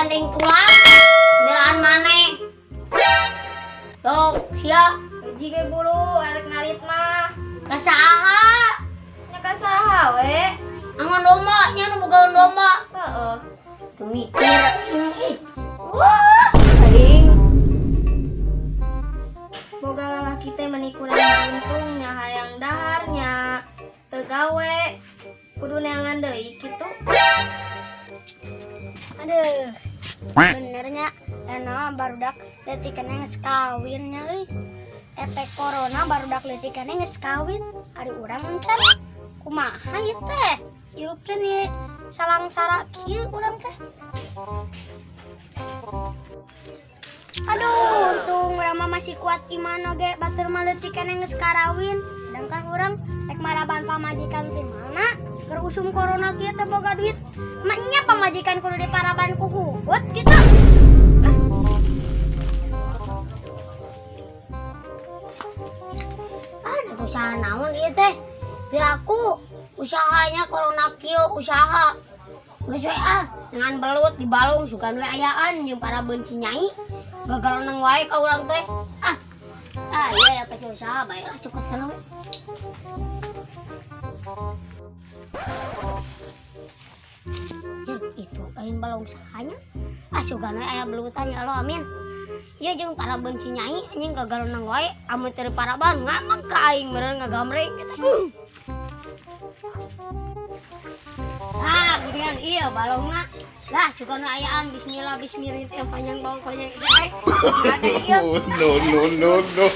banting tulang. Belaan maneh. Sok sia. Hiji ge buru arek ngarit mah. Ka saha? Nya ka saha we? Angon domba nya nu boga domba. Heeh. Tuh mikir ih. Wah, aing boga lalaki teh meni kurang beruntung nya hayang dahar nya teu gawe kudu neangan deui kitu. Aduh, benernya enak barudak leutikana geus kawin nya euy. Efek corona barudak leutikana geus kawin. Ari urang encan kumaha ieu teh? Hirup teh nih salangsara kieu urang teh. Aduh, untung urang mah masih kuat iman oge batur mah leutikana geus karawin. Sedangkan urang rek maraban pamajikan ti mana? Keur usum corona kieu teh boga duit. Maknya pamajikan kudu diparaban ku huhut gitu. Ah, usaha naon ieu teh? Piraku usahanya corona kieu usaha. Geus we ah, dengan belut di balung sugan we ayaan jeung para benci nyai. Gagal nang wae ka urang teh. Ah. Ah, iya ya pake usaha bae lah cukup heula we. Ya, itu lain balong usahanya. Ah sugan we aya belutan ya Allah amin. Ieu jeung para benci nyai anjing gagal nang wae amun teu paraban ngamak ka aing meureun ngagamreng kitu. Ah, geuningan ieu balongna. Lah sugan we ayaan bismillah bismillah teh panjang bau panjang teh. Oh, no no no no.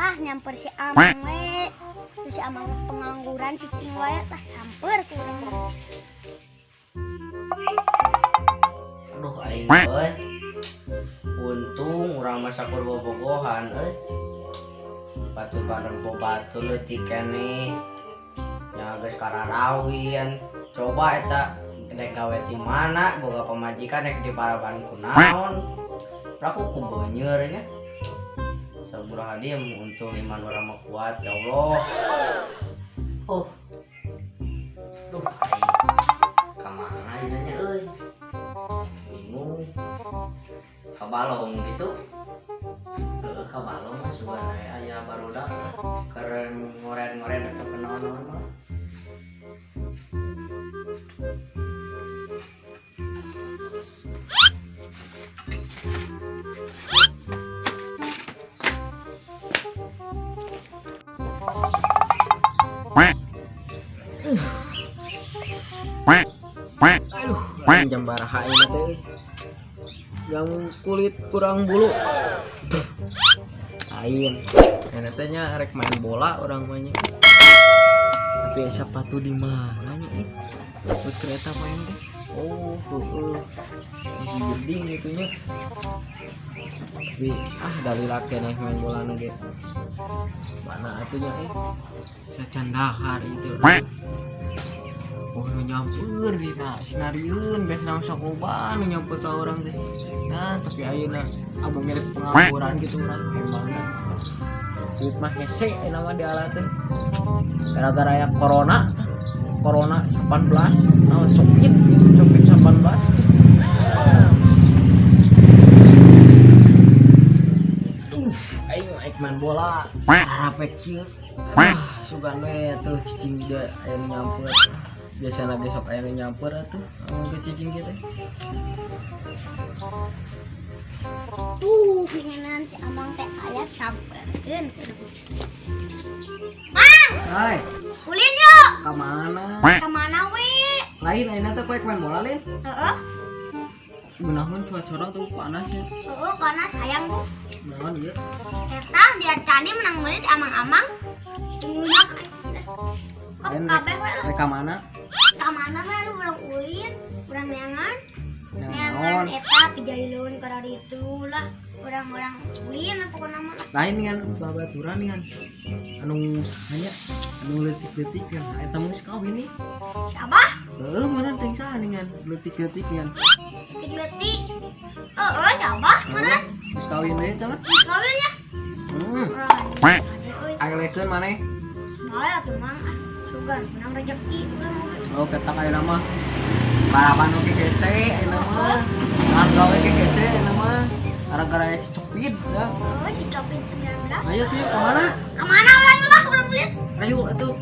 Ah, nyamper si Amang we. Si Amang pengangguran cicing wae lah samper ku urang. Aduh aing euy. Untung urang mah sakur bobogohan euy. Batur bareng batur leutik keneh. Nya geus kararawin. Coba eta rek gawe di mana boga pamajikan rek diparaban ku naon. Raku ku beuneur nya. Astagfirullahaladzim, untung iman urang mah kuat ya Allah. Oh. Duh aing. Ka mana ieu nya euy? Bingung. Ka balong gitu. Heeh, ka balong mah sugan aya barudak keur ngoren-ngoren atau kenaon-naon mah. Aduh, jam baraha ini teh. Yang kulit kurang bulu. Lain. Enak teh nya rek main bola orang mah nya. Tapi sepatu di mana nya ih? Buat kereta main teh. Oh, heeh. Masih geding gitu nya. Tapi ah dalila keneh main bola nu ge. Mana atuh nya ih? Sacandahar itu. Oh, nu nyamper dina sinarieun biasa sok loba nu nyamper ka urang teh. Nah, tapi ayeuna abang mirip pengangguran gitu urang emang. Duit mah hese ayeuna mah diala teh. Gara-gara aya corona, corona 18, naon Covid, Covid 18. Aing naik main bola. Harapek kieu. Ah, sugan we atuh cicing dia aya nu nyamper. Biasa lagi sok aya nu nyamper atuh amun ke cicing kieu teh. Tuh, pingenan si Amang teh aya samperkeun. Mang! Hai. Ulin yuk. Ka mana? Ka mana we? Lain ayeuna teh koek main bola lin. Heeh. Gunaheun cuaca tuh panas ya. Heeh, panas sayang bu. Naon ieu? Eta dia tadi menang meuli di amang-amang. Tunggunya. Kabeh we lah. Rek ka mana? Ka mana we lu urang ulin, urang neangan. Neangan eta pijaileun ka ditu lah. Urang-urang ulin pokona mah lah. Lain dengan babaturan dengan anu hanya anu leutik-leutik kan eta mah geus kawin nih. Si Abah? Heeh, mana teh saha dengan leutik-leutik kan. Leutik-leutik. Heeh, siapa? Meureun. Geus kawin deui teh mah. Kawin ya? Heeh. Aelekeun maneh. Bae atuh Mang ah. Sugan menang rezeki urang mah. Oh, ketak ayeuna mah. Barapan oge hese ayeuna mah. Nah, gawe ge hese ayeuna mah. Gara-gara si Copid ya. Oh, si Copid 19. Ayo tuh ke mana? Ke mana urang lah urang lihat. Ayo atuh.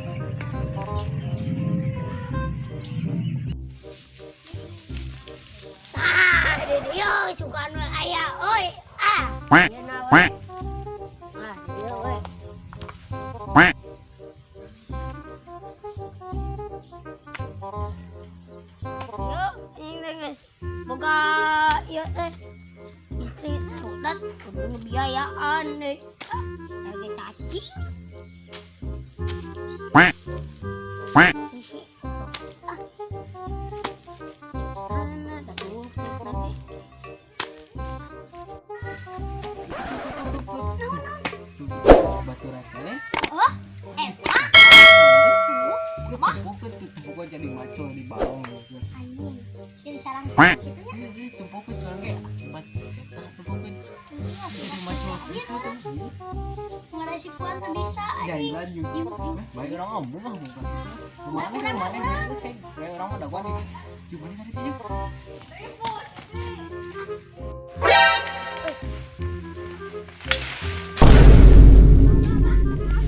Tah, di dieu sugan we aya euy. Ah. Yeuna we. Ah, dieu we. Yo, ini geus boga ieu teh. Istri udah kudu biayaan deui. Lagi cacing. Ah. Mana dah lagi. Baturan teh. Oh, eta. Bukan jadi macul di balong gitu. Anjing, jadi sarang-sarang gitu nya. Iya, tempokeun curang ge akibat eta tempokeun. Jadi macul gitu. Ngeresikuan teu bisa anjing. Jailan juga. Baik orang ngomong mah bukan. Mana mana kayak orang mah daguan gitu. Gimana tadi tuh?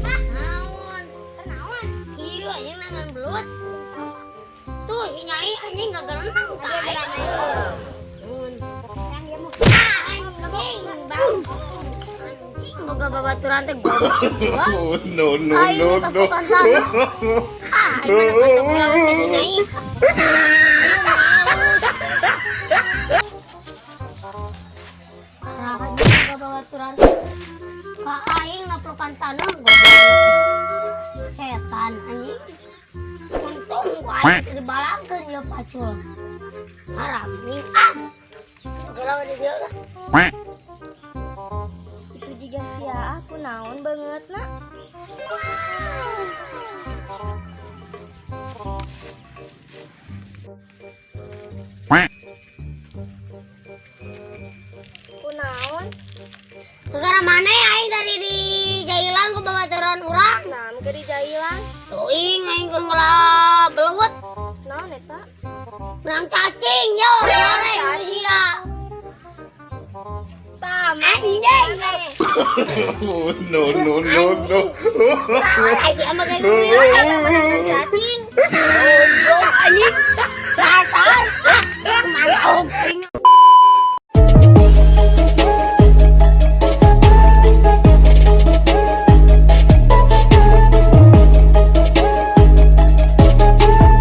Naon? Kenaon? Iya, anjing nangan belut. Tuh, si Nyai anjing gagelenang ka aing. Yang dia mau Anjing, bang. Anjing boga babaturan teh goblok. Oh, no, no, no, no. Ah, aing mah patok laut teh si Nyai. Parah anjing boga babaturan. Ka aing naplokan tanah goblok. Setan anjing. Untung ku aing teu dibalangkeun ieu pacul. Haram nih ah. Oke lah di dieu lah. Itu juga sia aku naon banget nak. Ku naon? Gara mana aing tadi di jailan ku babaturan urang. Nah, ke di jailan. Teuing aing keur ngolah belut. Naon eta? Menang cacing yo sore sia. Tam. Anjing. Oh, no, no, no, no. Aing ama kayak gini Cacing. Goblok anjing. Dasar.